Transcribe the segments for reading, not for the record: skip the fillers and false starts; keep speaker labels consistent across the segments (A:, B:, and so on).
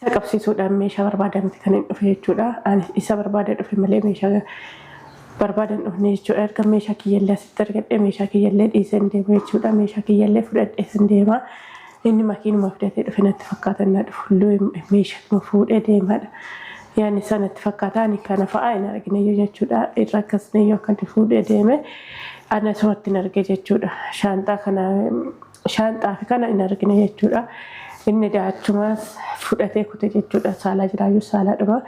A: Isa qabsiisuudhaan meeshaa barbaadan miti kan hin dhufe jechuudha. Ani isa barbaada dhufe malee meeshaa barbaadan dhufne jechuudha. Erga meeshaa kiyyallee asitti argadhe meeshaa kiyyallee dhiisee hin deemu jechuudha. Meeshaa kiyyallee fudhadhee hin deema. Inni makiinuma fidatee dhufe natti fakkaata na dhufu meeshaa fuudhee deemaadha. Yaani isaa natti fakkaata ani kana fa'aa hin argine jechuudha. Irra akkasne yoo akka inni fuudhee deeme ana asumatti hin arge jechuudha. Shaanxaa kana shaanxaa fi kana hin argine jechuudha. Inni daachumas fudhatee kute jechuudha. Saalaa jiraayyuu saalaadhuma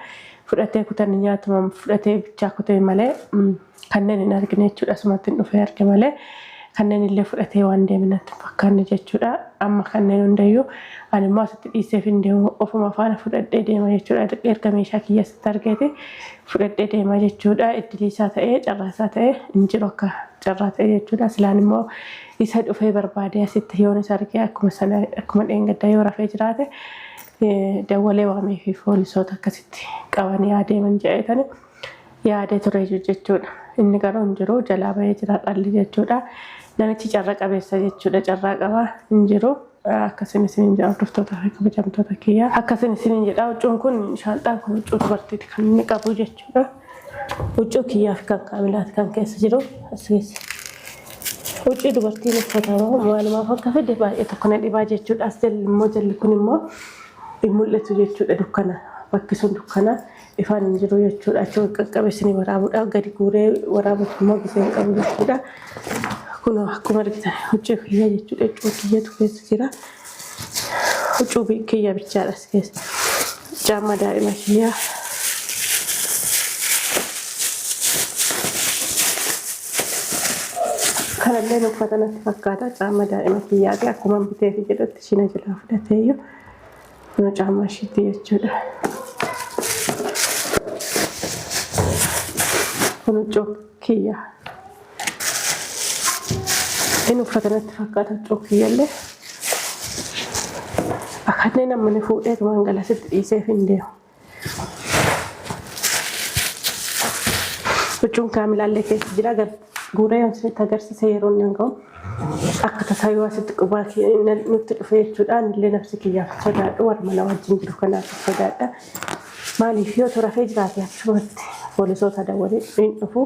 A: fudhatee kutan nyaatuma fudhatee bichaa kute malee kanneen hin argine jechuudha. Asumatti hin dhufee arge malee kanneen illee fudhatee waan deeme natti hin fakkaanne jechuudha. Amma kanneen hundayyuu ani immoo asitti dhiiseef hin deemu ofuma faana fudhadhee deema jechuudha. Erga meeshaa kiyya asitti argeeti fudhadhee deema jechuudha. Iddilii isaa ta'ee carraa isaa ta'ee hin jiru akka carraa ta'e jechuudha. Silaan immoo isa dhufee barbaadee asitti yoon isa argee akkuma sana akkuma dheengaddaa yoo rafee jiraate dawwalee waamee fi poolisoota akkasitti qabanii adeeman jedheetani yaadee ture jechuudha. Inni garuu hin jiru jalaa bahee jira dhalli jechuudha. Namichi carra qabeessa jechuudha carraa qaba hin jiru. Akkasin isiniin jedha hordoftoota fi kabajamtoota kiyya. Akkasin isiniin jedha huccuun kun shaanxaan kun huccuu dubartiiti kan inni qabu jechuudha. Huccuu kiyyaa fi kan kaamilaati kan keessa jiru as keessa. Huccuu dubartiin uffatamu maalumaaf akka fide baay'ee tokko na dhibaa jechuudha. As jalli immoo jalli kun immoo hin mul'atu jechuudha dukkana. Bakki sun dukkana ifaan hin jiru jechuudha. Achi qaqqabe isinii waraabuudhaaf gadi guuree waraabuuf immoo gisee hin qabu jechuudha. Kun akkuma argitan huccuu kiyya jechuudha. Huccuu kiyyatu keessa jira. Huccuu kiyya bichaadha as keessa. Caamma daa'ima kiyyaa. Kanallee uffata natti fakkaata. Caamma daa'ima kiyyaati. Akkuma biteefi jedhutti ishina jalaa fudhateeyyuu. Kun caamma ishiitti jechuudha. Kun huccuu kiyya. Inni uffata natti fakkaata huccuu kiyyallee. Kanneen amma ni fuudhee tumaan galasitti dhiiseef hin deemu. Huccuun kaamilaallee keessa jira. Guuree yoon isinitti agarsiise yeroo inni ga'u akka tasaa yoo asitti qubaa nutti dhufe jechuudha. Anillee nafsi kiyyaaf sodaadhu warra mana wajjin jiru kanaaf sodaadha. Maaliif yoo rafee jiraate achumatti poolisoota dawwalee hin dhufu.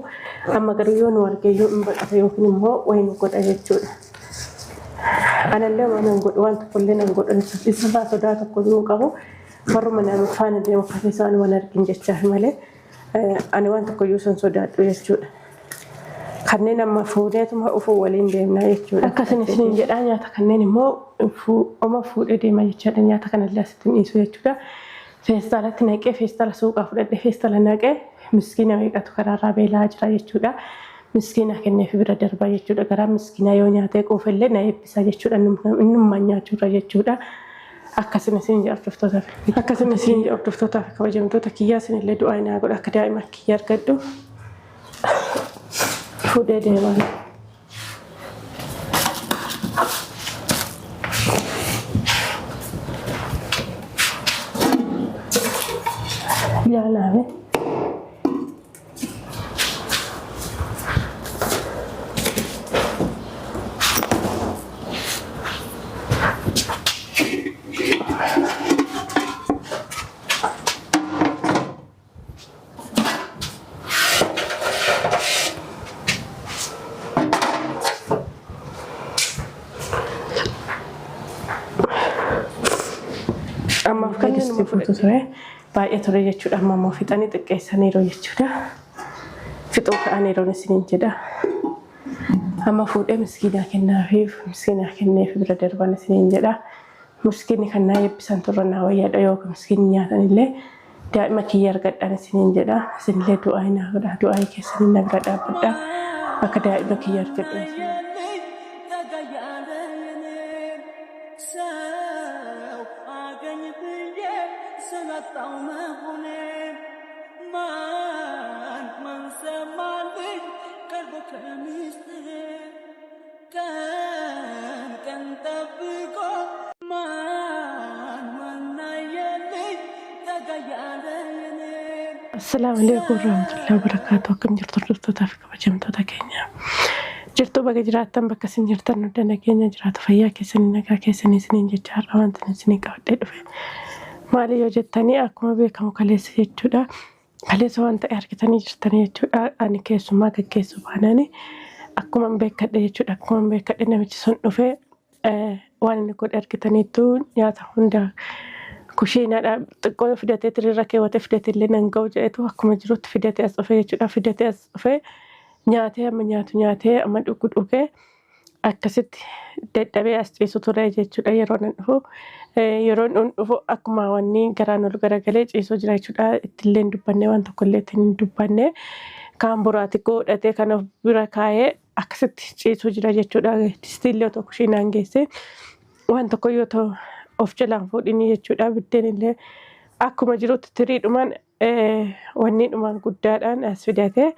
A: Amma garuu yoo nu arge yoo hin baqata yookiin immoo wayi nu godha jechuudha. Anallee waan nan godhu waan tokkollee nan godhu isarraa sodaa tokko hin qabu. Warruma nama faana deemu kafee isaan waan argin jechaaf malee ani waan tokkoyyuu san sodaadhu jechuudha. Kanneen amma fuudheetuma ufuu waliin deemna jechuudha. Akkasin isiniin jedhaa nyaata kanneen immoo oma fuudhee deema jechaadha. Nyaata kanallee asitti hin dhiisu jechuudha. Feestaalatti naqee feestaala suuqaa fudhadhee feestaala naqee miskiina meeqatu karaarraa beelaa jira jechuudha. Miskiina kenneef bira darba jechuudha. Garaa miskiinaa yoo nyaatee quufellee na eebbisa jechuudha. Innummaan nyaachuurra jechuudha. Akkasuma isin jedha hordoftootaa fi akkasuma isin jedha hordoftootaa fi kabajamtoota kiyyaa isinillee du'aa naa godha akka daa'ima kiyya argadhu fuudhee deemaa. Yaalaame. Ammaaf kan inni fudhatu ture. Baay'ee ture jechuudha. Amma immoo fixanii xiqqeessaniiru jechuudha. Fixuu ka'aniiru isiniin jedha. Amma fuudhee miskiinaa kennaafiif miskiinaa kenneef bira darban isiniin jedha. Miskiinni kan naa eebbisan turre naa wayyaadha yookiin miskiinni nyaatan illee daa'ima kiyya argadhaan isiniin jedha. Isinillee du'aa naa godha. Du'aa keessanii na bira dhaabbadha. Akka daa'ima kiyya argadhu.
B: ሰው አገኝ ብዬ ስላጣው መሆኔን ማን ማን ሰማልኝ ቀርቦ ከሚስጥሬ ቀን ቀን ጠብቆ ማን ማን አየልኝ ጠጋ ያለ የኔን
A: Assalaamu alaikum warahmatullahi wabarakatuh. Akkam jirtu hordoftoota fi kabajamtoota keenya. Jirtu baga jiraattan bakka isin jirtan hunda nageenya jiraatu fayyaa keessanii nagaa keessanii isiniin jecha har'a wanti isinii qabadhee dhufe. Maali yoo jettanii akkuma beekamu kaleessa jechuudha. Kaleessa waan ta'e argitanii jirtanii jechuudha. Ani keessummaa gaggeessu baanani akkuma beekadhe jechuudha. Akkuma beekadhe namichi sun dhufee waan inni godhe argitaniittu nyaata hunda kushiinaadha xiqqoo yoo fidatee tiriirra keewwatee fidate illee nan ga'u jedhetu akkuma jirutti fidatee as dhufee jechuudha. Fidatee as dhufee nyaatee amma nyaatu nyaatee amma dhugu dhugee akkasitti dadhabee as ciisu ture jechuudha yeroo nan dhufu. Yeroo nan dhufu akkuma wanni garaan ol garagalee ciisuu jira jechuudha. Ittillee hin dubbanne waan tokkollee ittiin hin dubbanne. Kaan boraatii godhatee kan of bira kaa'ee akkasitti ciisuu jira jechuudha. Distiillee otoo kushiinaan geesse waan tokko yoo ta'u of jalaan fuudhini jechuudha. Biddeen illee akkuma jirutti tiriidhumaan wanniidhumaan guddaadhaan as fidatee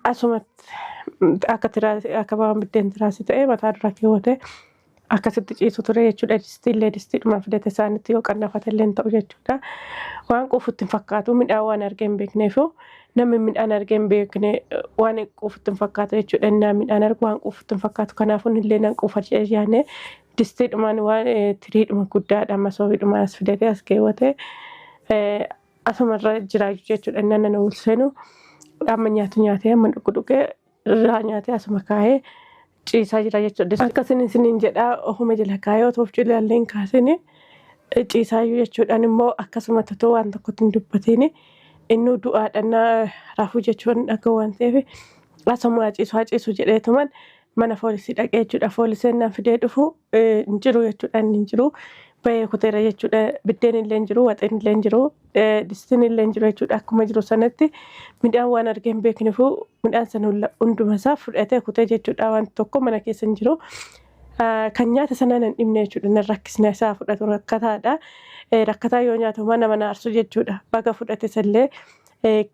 A: asumatti akka tiraasii akka waan biddeen tiraasii ta'e mataa dura keewwate akkasitti ciisu ture jechuudha. Distiillee distiidhumaan fidate isaanitti yoo qannafate illee hin ta'u jechuudha. Waan quufutti hin fakkaatu midhaan waan argee hin beekneefu namni midhaan argee hin beekne waan quufutti hin fakkaatu jechuudha. Innaa midhaan argu waan quufutti hin fakkaatu kanaafuu illee nan quufa jedhee yaadne distiidhumaan waan tiriidhuma guddaadha masoobiidhumaan as fidate as keewwate asumarra jiraaju jechuudha. Innaa nana ol seenu amma nyaatu nyaatee amma dhugu dhugee irraa nyaatee asuma kaa'ee ciisaa jira jechuudha. Akkasin isiniin jedhaa ofuma jala kaa'ee otoo of cilaallee hin kaasin ciisaayyuu jechuudhaan immoo akkasuma otoo waan tokkotti hin dubbatiin innuu du'aadhaan rafuu jechuun dhaga'u waan ta'eef asuma haa ciisu haa ciisu jedheetuman mana foolisii dhaqee jechuudha. Fooliseen naan fidee dhufu hin jiru jechuudha inni hin jiru. Bahee kuteera jechuudha. Biddeen illee hin jiru, waxeen illee hin jiru, distiin illee hin jiru jechuudha. Akkuma jiru sanatti midhaan waan argee hin beeknefu midhaan sana hunduma isaa fudhatee kutee jechuudha. Wanti tokko mana keessa hin jiru. Kan nyaata sana nan dhibne jechuudha. Nan rakkisne isaa fudhatu rakkataadha. Rakkataa yoo nyaatu mana mana aarsu jechuudha. Baga fudhate sallee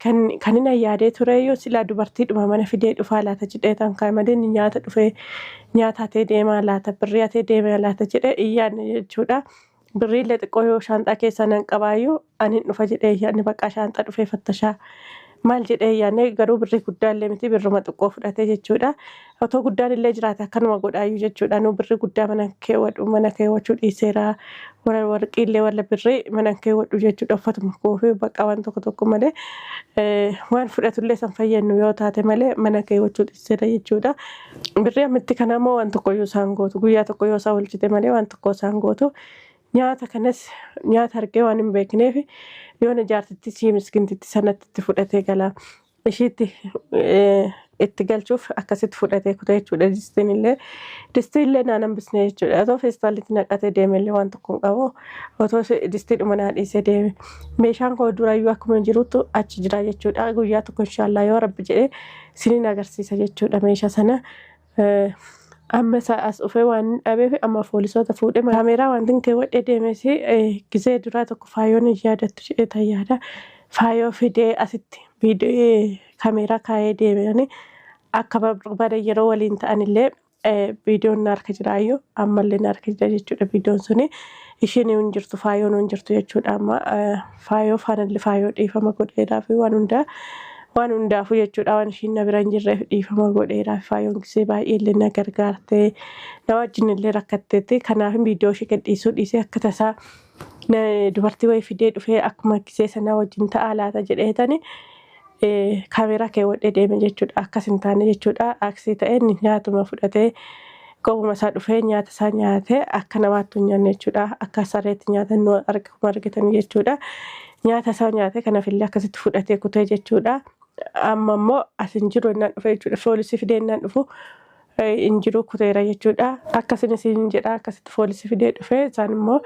A: kan kan inni yaadee ture yoo silaa dubartiidhuma mana fidee dhufaa laata jedhee tan kaa'e malee inni nyaata dhufee nyaata hatee deemaa laata birrii hatee deemaa laata jedhee hin yaadne jechuudha. Birriillee xiqqoo yoo shaanxaa keessaa nan qabaayyuu ani hin dhufa jedhee hin yaadne bakka shaanxaa dhufee fattashaa maal jedhee hin yaadne garuu birrii guddaallee miti birruma xiqqoo fudhatee jechuudha. Otoo guddaan illee jiraate akkanuma godhaayyuu jechuudha. Nu birrii guddaa mana keewwadhu mana keewwachuu dhiiseera. Warra warqii illee warra birrii mana keewwadhu jechuudha. Uffatuma koo fi bakka waan tokko tokko malee waan fudhatullee san fayyadnu yoo taate malee mana keewwachuu dhiiseera jechuudha. Birrii ammitti kana immoo waan tokko iyyuu isaan gootu. Guyyaa tokko yoo isaan oolchite malee waan tokko isaan gootu. Nyaata kanas nyaata argee waan hin beekneef yoona jaartitti sii miskintitti sanatti itti fudhatee gala. Ishiitti itti galchuuf akkasitti fudhatee kuta jechuudha. Distiin illee distii illee naan hambisne jechuudha. Otoo feestaalitti naqatee deeme illee waan tokko hin qabu. Otoo distiidhuma naa dhiisee deeme. Meeshaan koo durayyuu akkuma jirutti achi jira jechuudha. Guyyaa tokko inshaallah yoo rabbi jedhee sinin agarsiisa jechuudha meeshaa sana. Amma isaa as dhufee waan dhabeef amma poolisoota fuudhee kaameeraa wantin keewwadhee deemes gisee duraa tokko faayoon hin yaadattu jedhee tan yaada. Faayoo fidee asitti viidiyoo kaameeraa kaa'ee deemanii akka barbaade yeroo waliin ta'anillee viidiyoon na harka jiraayyuu ammallee na harka jira jechuudha viidiyoon suni. Isheen hin jirtu faayoon hin jirtu jechuudha amma faayoo faanalli faayoo dhiifama godheeraa fi waan hundaa waan hundaafuu jechuudha waan ishiin na bira hin jirreef dhiifama godheeraa fi faayoon gisee baay'ee illee na gargaarte na wajjin illee rakkatteetti kanaaf viidiyoo ishee gadhiisuu dhiisee akka tasaa dubartii wayii fidee dhufee akkuma gisee sanaa wajjin ta'aa laata jedheetani kaameeraa keewwadhee deeme jechuudha akkas hin taane jechuudha aksii ta'ee inni nyaatuma fudhatee qobuma isaa dhufee nyaata isaa nyaatee akka namaatti hin nyaanne jechuudha akka sareetti nyaatan nu akkuma argitan jechuudha nyaata isaa nyaatee kanaaf illee akkasitti fudhatee kutee jechuudha amma immoo as hin jiru innaan dhufe jechuudha foolisii fidee innaan dhufu hin jiru kuteera jechuudha akkasin isin jedha akkasitti foolisii fidee dhufee isaan immoo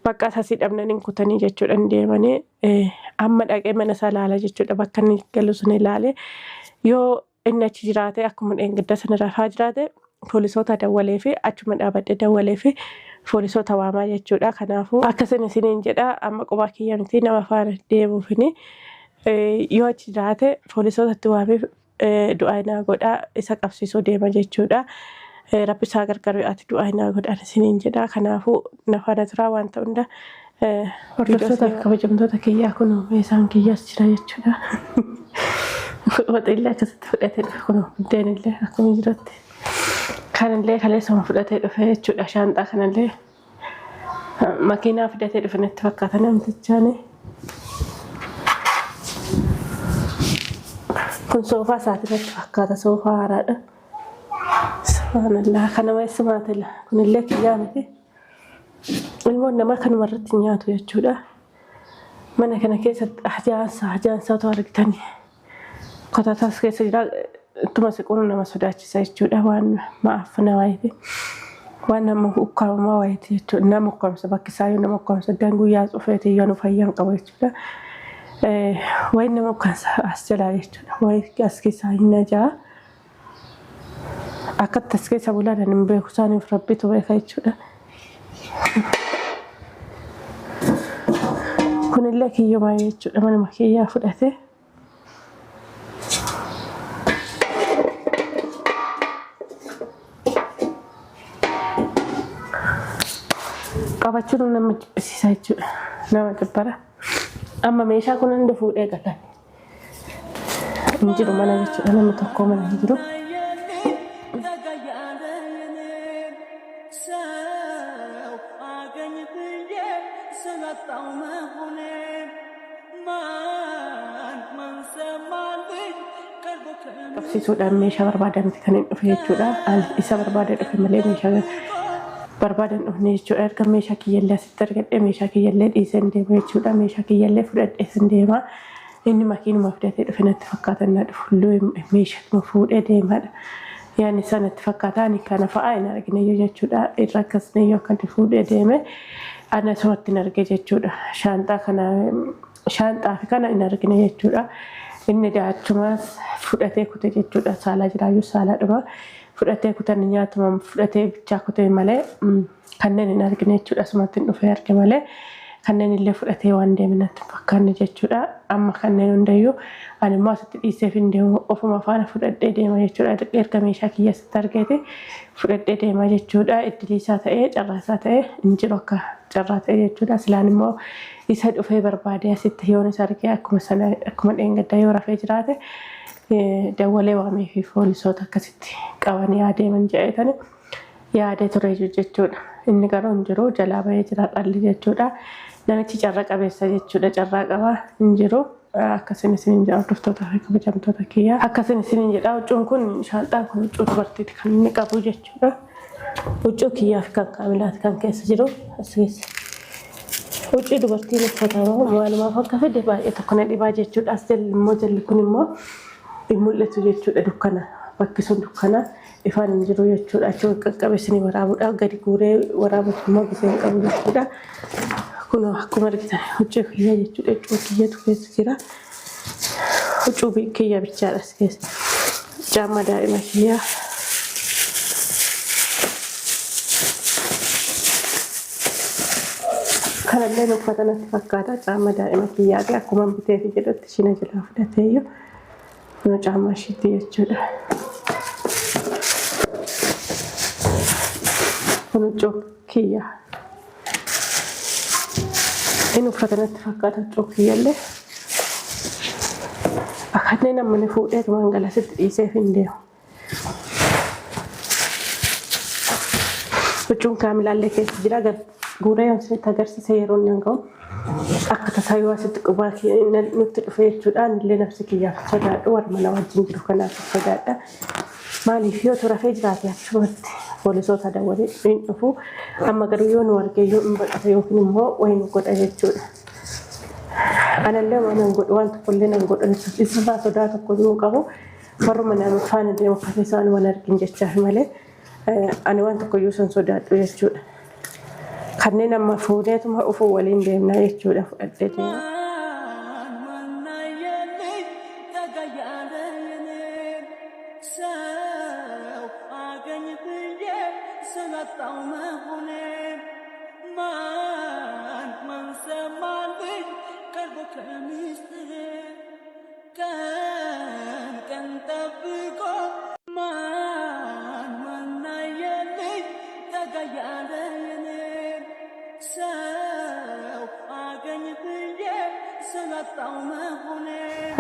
A: bakka asii dhabnan hin kutanii jechuudha hin deemanii amma dhaqee mana isaa ilaala jechuudha bakka inni galu sun ilaale yoo inni achi jiraate akkuma dheengadda sana rafaa jiraate poolisoota dawwalee fi achuma dhaabadhee dawwalee fi poolisoota waamaa jechuudha. Kanaafuu akkasin isiniin jedha amma qubaa kiyya miti nama faana deemuufini yoo achi jiraate poolisootatti waamee du'aa naa godhaa isa qabsiisuu deema jechuudha. Rabbi isaa gargaaru ati du'aa naa godhaan isiniin jedha. Kanaafuu na faana turaa wanta hunda. Hordoftoota fi kabajamtoota kiyyaa kun meeshaan kiyyaas jira jechuudha. Waxillee akkasitti fudhatee dhufe kun buddeen illee akkuma jirutti. Kanallee kaleessuma fudhatee dhufe jechuudha shaanxaa kanallee. Makiinaa fidatee dhufe natti fakkaata namtichaani. Kun soofaa isaati natti fakkaata, soofaa haaraadha. Subhaanallah, kana weessumaatila. Kunillee kiyyaa miti. Ilmoon namaa kanuma irratti nyaatu jechuudha. Mana kana keessatti hajaansa hajaansaatu argitanii. Kotataas keessa jira. Ittuma siquun nama sodaachisa jechuudha. Waan ma'aaffina waayiti. Waan nama ukkaamamaa waayiti jechuudha. Nama ukkaamsa bakki isaayyuu nama ukkaamsa. Iddaan guyyaa cufeeti yoo nu fayyaan qabu jechuudha. Wayin nama ukkaamsa as jalaa jechuudha. Wayi as keessaa hin najaa. Akkatti as keessa bulan hin beeku, isaaniif rabbitu beeka jechuudha. Kunillee kiyyumaa jechuudha, manuma kiyyaa fudhate. Qabachuun nama jibbisiisa jechuudha. Nama dabbara. Amma meeshaa kun hunda fuudhee gatan. Hin jiru mana jechuudha. Namni tokko mana hin jiru. Qabsiisuudhaan meeshaa barbaadan miti kan hin dhufe jechuudha. Ani isa barbaadee dhufe malee meeshaa barbaadan dhufne jechuudha. Erga meeshaa kiyyallee asitti argadhee meeshaa kiyyallee dhiisee hin deemu jechuudha. Meeshaa kiyyallee fudhadhee hin deema. Inni makiinuma fidatee dhufe natti fakkaata, inni dhufu meeshaa fuudhee deemaadha. Yaani isaa natti fakkaata, ani kana fa'aa hin argine jechuudha. Irra akkasne yoo akka inni fuudhee deeme ana asumatti hin arge jechuudha. Shaanxaa kana, shaanxaa fi kana hin argine jechuudha. Inni daachumaas fudhatee kute jechuudha. Saalaa jiraayyuu saalaadhuma fudhatee kutan, nyaatuma fudhatee bichaa kute malee kanneen hin argine jechuudha. Asumatti hin dhufee arge malee kanneen illee fudhatee waan deeme natti hin fakkaanne jechuudha. Amma kanneen hundayyuu ani immoo asitti dhiiseef hin deemu, ofuma faana fudhadhee deema jechuudha. Erga meeshaa kiyya asitti argeeti fudhadhee deema jechuudha. Iddiliisaa ta'ee carraasaa ta'ee hin jiru, akka carraa ta'e jechuudha. Silaan immoo isa dhufee barbaadee asitti yoon isa argee, akkuma sana akkuma dheengaddaa yoo rafee jiraate, dawwalee waamee fi poolisoota akkasitti qabanii adeeman jedhetani yaadee ture jechuudha. Inni garuu hin jiru, jalaa bahee jira dhalli jechuudha. Namichi carra qabeessa jechuudha, carraa qaba, hin jiru. Akkasin isiniin jedha, hordoftoota fi kabajamtoota kiyya. Akkasin isiniin jedha, huccuun kun, shaanxaan kun huccuu dubartiiti kan inni qabu jechuudha. Huccuu kiyyaa fi kan kaamilaati kan keessa jiru as keessa. Huccuu dubartiin uffatamu maalumaaf akka fide baay'ee tokko na dhibaa jechuudha. As jalli immoo, jalli kun immoo hin mul'atu jechuudha, dukkana. Bakki sun dukkana, ifaan hin jiru jechuudha. Achi qaqqabe isinii waraabuudhaaf gadi guuree waraabuuf immoo gisee hin qabu jechuudha. Kun akkuma argitan huccuu kiyya jechuudha. Huccuu kiyyatu keessa jira. Huccuu kiyya bichaadha as keessa. Caamma daa'ima kiyyaa. Kanallee uffata natti fakkaata. Caamma daa'ima kiyyaati. Akkuma biteefi jedhutti ishina jalaa fudhateeyyuu. Kun caamma ishiitti jechuudha. Kun huccuu kiyya. Inni uffata natti fakkaata, huccuu kiyyallee. Kanneen amma ni fuudhee tumaan galasitti dhiiseef hin deemu. Huccuun kaamilaallee keessa jira. Guuree yoon isinitti agarsiise yeroo inni ga'u akka tasaa yoo asitti qubaa nutti dhufe jechuudha. Anillee nafsi kiyyaaf sodaadhu, warra mana wajjin jiru kanaaf sodaadha. Maaliif, yoo rafee jiraate achumatti poolisoota dawwalee hin dhufu. Amma garuu yoo nu arge yoo hin baqata yookiin immoo wayi nu godha jechuudha. Anallee waan nan godhu, waan tokkollee nan godhu, isarraa sodaa tokko hin qabu. Warruma nama faana deemu uffata isaan waan argin jechaaf malee ani waan tokkoyyuu san sodaadhu jechuudha. Kanneen amma fuudheetuma dhufuu waliin deemnaa jechuudha, fudhadhee deema.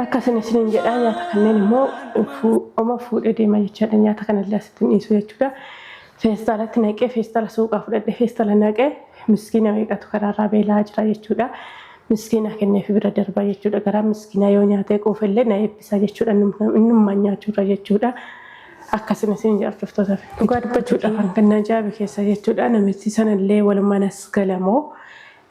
A: Akkasin isiniin jedhaa, nyaata kanneen immoo oma fuudhee deema jechaadha. Nyaata kanallee asitti hin dhiisu jechuudha. Feestaalatti naqee, feestaala suuqaa fudhadhee feestaala naqee Miskiina meeqatu karaarraa beelaa jira jechuudha. Miskiina kenneef bira darba jechuudha. Garaa miskiinaa yoo nyaatee quufellee na eebbisa jechuudha. Innummaan nyaachuurra jechuudha. Akkasuma isin jedha hordoftoota. Dhugaa dubbachuudhaaf kan na ajaa'ibe keessa jechuudha. Namichi sanallee walumaan as galamoo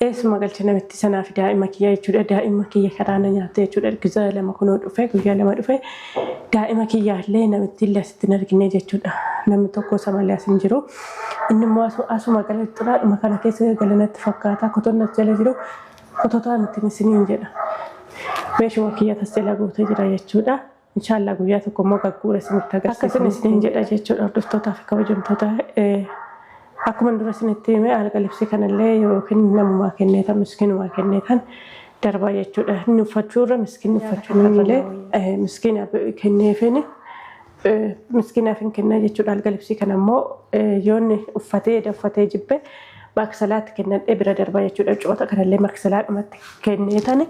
A: eessuma galcha namitti sanaaf daa'ima kiyya jechuudha. Daa'ima kiyya karaa na nyaatte jechuudha. Gizaa 2 kunoo dhufe, guyyaa 2 dhufe, daa'ima kiyyaallee namitti illee asitti hin argine jechuudha. Namni tokko isa malee as hin jiru. Inni immoo asuma gala, xuraadhuma kana keessa gala natti fakkaata. Kotonni as jala jiru kototaa miti isiniin jedha. Meeshuma kiyya tas jala guutee jira jechuudha. Inshaallah guyyaa tokko immoo gagguura isinitti agarsiisa. Akkasuma isiniin jedha jechuudha, hordoftootaa fi kabajamtoota. Akkuma dura isinitti hime, alga libsii kanallee yookiin namumaa kenneetan, miskiinumaa kenneetan darbaa jechuudha. Inni uffachuurra miskiinni uffachuu malee miskiina kenneefini miskiinaaf hin kennaa jechuudha. Alga libsii kana immoo yoonni uffatee uffatee jibbe maksalaatti kennadhee bira darbaa jechuudha. Coota kanallee maksalaadhumatti kenneetani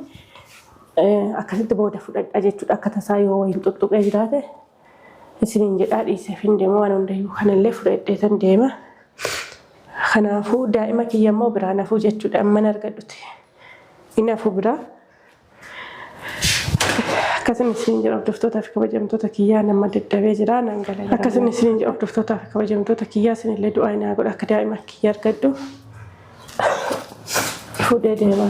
A: akkasitti booda fudhadha jechuudha. Akka tasaa yoo wayiin tuttuqee jiraate isiniin jedhaa, dhiiseef hin deemu waan hundayyuu, kanallee fudhadheetan deema. Kanaafuu daa'ima kiyya immoo biraan hafuu jechuudha. Mana argadhuti. Inni hafuu biraa. Akkasuma isiniin jedha, hordoftootaa fi kabajamtoota kiyyaa, nama daddabee jira nan gala. Akkasuma isiniin jedha, hordoftootaa fi kabajamtoota kiyyaa, isinillee du'aa naa godha akka daa'ima kiyya argadhu. Fuudhee deemaa.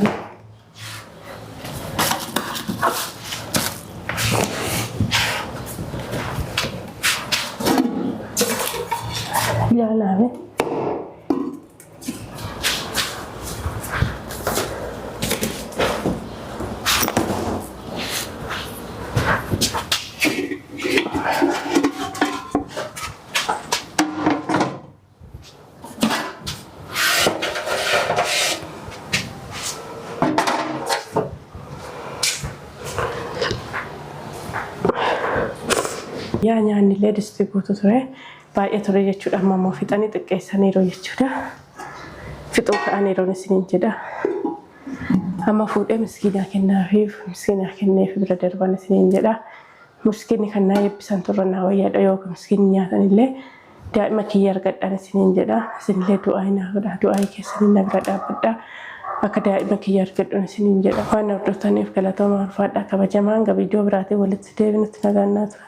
A: Ilaalaame. Yaa, nyaanni illee distii guutuu ture. Baay'ee ture jechuudha. Amma immoo fixanii xiqqeessaniiru jechuudha. Fixuu ka'aniiru isiniin jedha. Amma fuudhee miskiinaa kennaafiif, miskiinaa kenneef bira darban isiniin jedha. Miskiinni kan naa eebbisan turre naa wayyaadha, yookiin miskiinni nyaatan illee daa'ima kiyya argadhaan isiniin jedha. Isinillee du'aa naa godha. Du'aa keessanii na bira dhaabbadha. Akka daa'ima kiyya argadhuun isiniin jedha. Waan hordoftaniif galatooma, ulfaadhaa, kabajamaa. Hanga viidiyoo biraatiin walitti deebinutti nagaan naa tura.